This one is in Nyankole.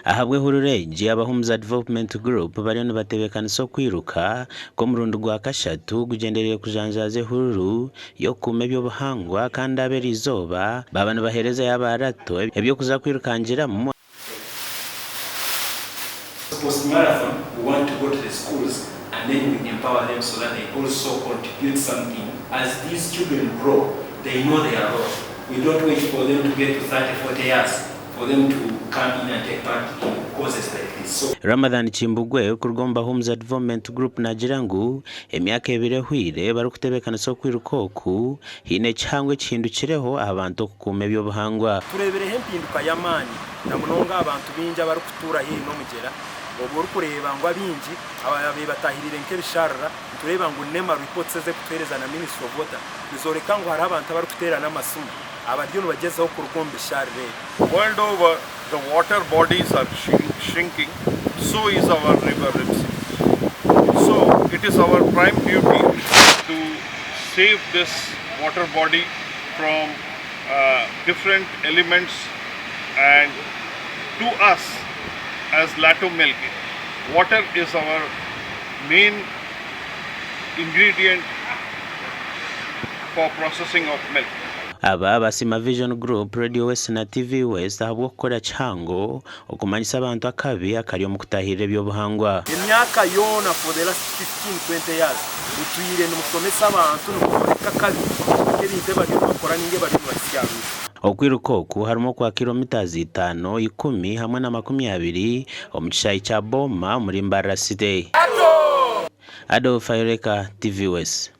Ahabw'ehururu egi, Abahumuza Development Group bariyo nibatebeekanisa okwiruka kw'omurundi gwa kashatu gugyendereire kujanjaaza ehururu y'okukuuma eby'obuhangwa kandi aba eriizooba baaba nibaheerezayo aba Rato eby'okuza kwirukangiramu. Post marathon we want to go to the schools and then we empower them so that they also contribute something as these children grow they know their role we don't wait for them to get to 30, 40 years for them to come in and take part in causes like this so. Ramadhan Kimbugwe kuruga omu Bahumuza Development Group naagira ngu emyaka ebiri ehweire barikutebeekanisa okwiruka oku, haine ekihango ekihindukireho aha bantu okukuuma eby'obuhangwa. Tureebireho empinduka y'amaani na munonga aha bantu baingi abarikutuura haihi n'omugyera. Obwo orikureeba ngu abaingi ababaire batahiriire nk'ebisharara, nitureeba ngu NEMA reports ezerikutuheereza na Ministry of Water nizooreka ngu hariho abantu abarikuteerana amasimu abariyo nibagyezaho kuruga omu bisharara ebi. World over the water bodies are shrinking, so is our river Ripsi. So it is our prime duty to save this water body from different elements and to us as Lato Milk, water is our main ingredient for processing of milk. Aba basiima Vision Group, Radio West na TV West ahabw'okukora kihango okumanyisa abantu akabi akari omu kutaahirira eby'obuhangwa. Emyaka yoona for the last 15, 20 years mutwire nimushomesa abantu nimuboreka akabi k'ebintu ebi bariyo nibakora ninga ebi bariyo nibahitsya aha rwizi. Okwiruka oku harimu okwa kiromitazi itaano, ikumi hamwe na 20 omu kishaayi kya Boma omuri Mbarara City. Adolf Ayoreka, TV West.